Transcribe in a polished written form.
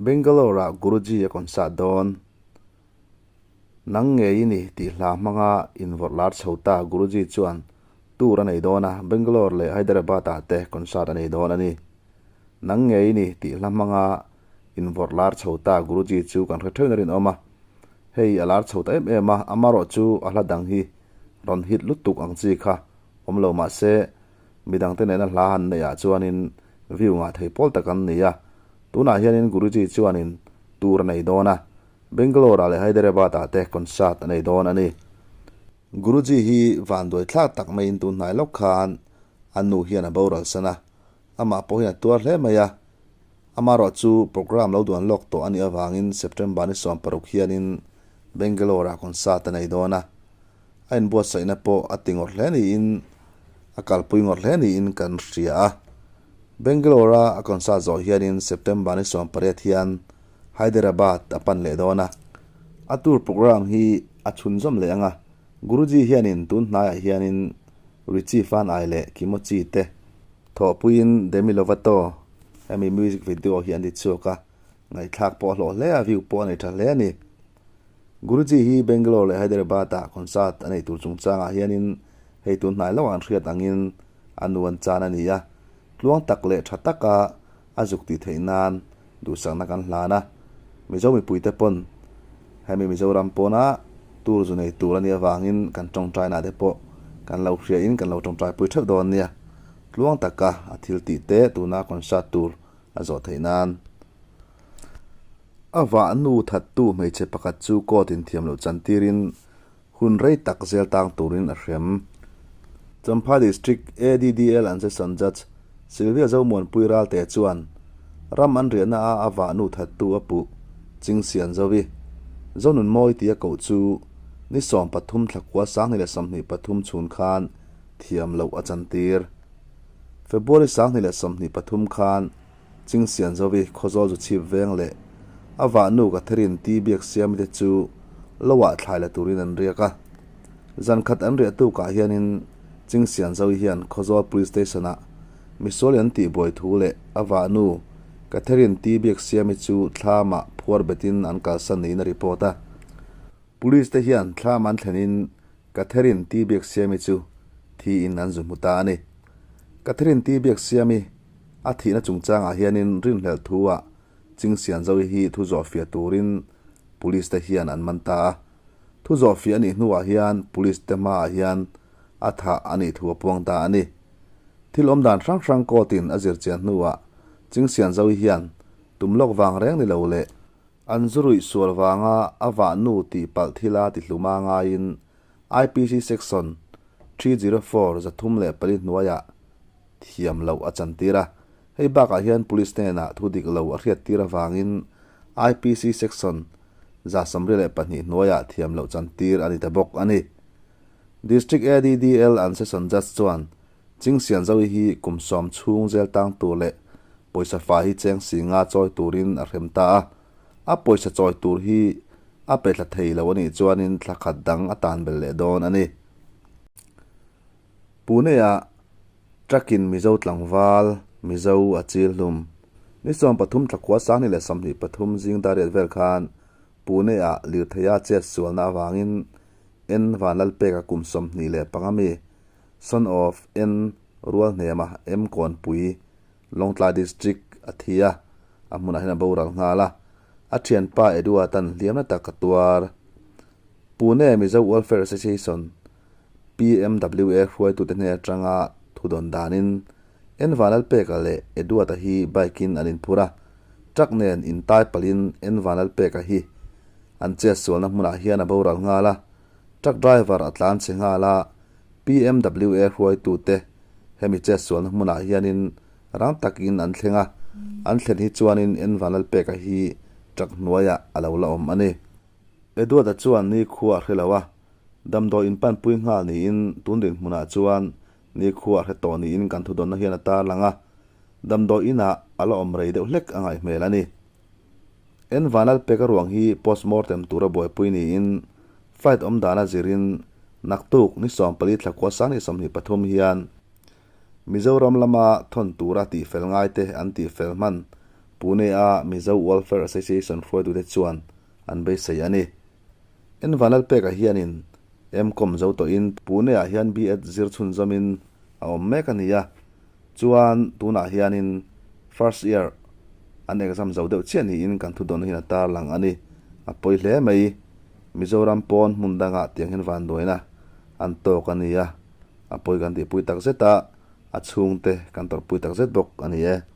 Bangalore-ah Guruji a concert dawn. Nang ngei i ni tih hla hmanga invawrh lar chho ta Guruji chuan tour a nei dawn a, Bangalore leh Hyderabad-ah te concert a nei dawn a ni. Nang ngei i ni tih hla hmanga invawrh lar chho ta Guruji chu kan hre theuhin a rinawm a. Hei a lar chho ta em em a, amarawhchu a hla dang hi rawn hit lutuk ang chi kha awm lo mah se midangte nena hla han neih ah chuanin view ngah thei pawl tak an ni a. Tunah hianin Guruji chuanin tour a nei dawn a, Bangalore ah leh Hyderabad ah te concert a nei dawn a ni. Guruji hi vanduai thlak tak maiin tun hnai lawk khan a nu hian a boral san a, amah pawh hian a tuar hle mai a. Amaherawh chu programme lo duan lawk tawh a nih avangin September ni 16 hianin Bangalore ah concert a nei dawn a. A inbuatsaihna pawh a ti ngawrh hle niin a kalpui ngawrh hle niin kan hria a. Bangalore a a concert zawh hianin September ni 18 hian Hyderabad a pan leh dawn a. A tour programme hi a chhunzawm leh ang a. Guruji hianin tun hnaiah hianin Richie Fan Ai leh Kimochi te thawhpuiin Demi Lovato hemi music video hi an ti chhuak a, ngaihthlak pawh a hlawh hle a, view pawh a nei tha hle a ni. Guruji hi Bangalore leh Hyderabad-ah concert a neih tur chungchangah hianin hei tun hnai lo an hriat angin a nu an chan a ni a, tluang tak leh tha taka a zuk tih theih nan duhsakna kan hlan a. Mizo mipuite pawn hemi Mizoram pawna tour zu nei tur a nih avangin kan tawngtaina te pawh kan lo hriain kan lo tawngtaipui theuh dawn nia. Tluang taka a thil tih te tuna concert tur a zawh theih nan. A vah nu thattu hmeichhe pakhat chu court in thiam loh chantirin hun rei tak zel tang turin a hrem. Champhai District ADDL and Session Judge Sylvia Zomuanpui Ralte chuan ram an riahna a a vah nu thattu a puh Chingsian Zovi Zonunmawi tia koh chu ni 13 thla kua 2023 chhun khan thiam loh a chantir. February 2023 khan Chingsian Zovi Khawzawl zu chhip veng leh a vah nu Catherine T Biaksiami te chu loah thlai la turin an riak a. Zan khat an riah tukah hianin Chingsian Zovi hian Khawzawl Police Station-ah misual an tihbuai thu leh a vah nu Catherine T Biaksiami chu thlamah phuar betin an kalsan niin a report a. Police te hian thlam an thlenin Catherine T Biaksiami chu thiin an zu hmu ta a ni. Catherine T Biaksiami a thihna chungchangah hianin rinhlelh thu-ah Chingsianzovi hi thu zawhfiah turin Police te hian an man ta a. Thu zawhfiah a nih hnuah hian Police te hmaah hian a thah a nih thu a puang ta a ni. Thil awmdan hrang hrang court-in a zirchian hnuah Chingsianzovi hian tum lawk vang reng ni lo leh An zu ruih sual vanga a vah nu tih palh thila ti hluma ngaiin IPC Section 304 304 hnuaiah thiam loh a chantir a. Hei bakah hian Police hnenah thu dik lo a hriattir avangin IPC Section 172 hnuaiah thiam loh chantir a ni ta bawk a ni. District ADDL and Session Judge chuan Chingsianzovi hi kum 10 chhung zel tang tur leh pawisa fa hi cheng si nga chawi turin a hrem ta a. A pawisa chawi tur hi a pe thla thei lo a nih chuanin thla khat dang a tan belh leh dawn a ni. Pune-ah truck-in Mizo tlangval Mizo a chil hlum. Ni 13 thla khua 2023 zing dariat vel khan Pune-ah lirtheia chet sualna avangin N Vanlalpeka kum 25 mi Son of N Rualhnema M Kawnpui, Lawngtlai District a thi a, a hmunah hian a boral nghal a. A thianpa Edward an hliamna tak a tuar. Pune Mizo Welfare Association, PMWA, hruaitute hnen atanga thudawn danin N Vanlalpeka leh Edward-a hi bike-in an inphur a, truck nen intai palhin N Vanlalpeka hi an chetsualna hmunah hian a boral nghal a. Truck driver a tlan che nghal a, PMWA hruaitute hemi chetsualna hmunah hianin rang takin an thleng a, an thlen hi chuanin N Vanlalpeka hi truck hnuaiah a lo la awm a ni. Edward-a chuan ni khua a hre lo a, damdawi inpanpui nghal niin tun dinhmunah chuan ni khua a hre tawh niin kan thudawnna hian a tarlang a, damdawi inah a la awm rei deuh hlek a ngaih hmel a ni. N Vanlalpeka ruang hi postmortem tura buaipui niin flight awm dana zirin naktuk ni 14 thla kua 2023 hian Mizoram lama thawn tura tihfel ngaite an tihfel hman. Pune-a Mizo Welfare Association hruaitute chuan an beisei a ni. En Vanlalpeka hianin M-Com zo tawhin Pune-ah hian B.Ed zir chhunzawmin a awm mek a ni a, chuan tunah hianin first year an exam zo deuh chiah niin kan thudawn hian a tarlang a ni. A pawi hle mai, Mizoram pawn hmun dangah tiang hian vanduaina an tawk a ni a, a pawi kan tihpui takzet a, a chhungte kan tawrhpui takzet bawk a ni e.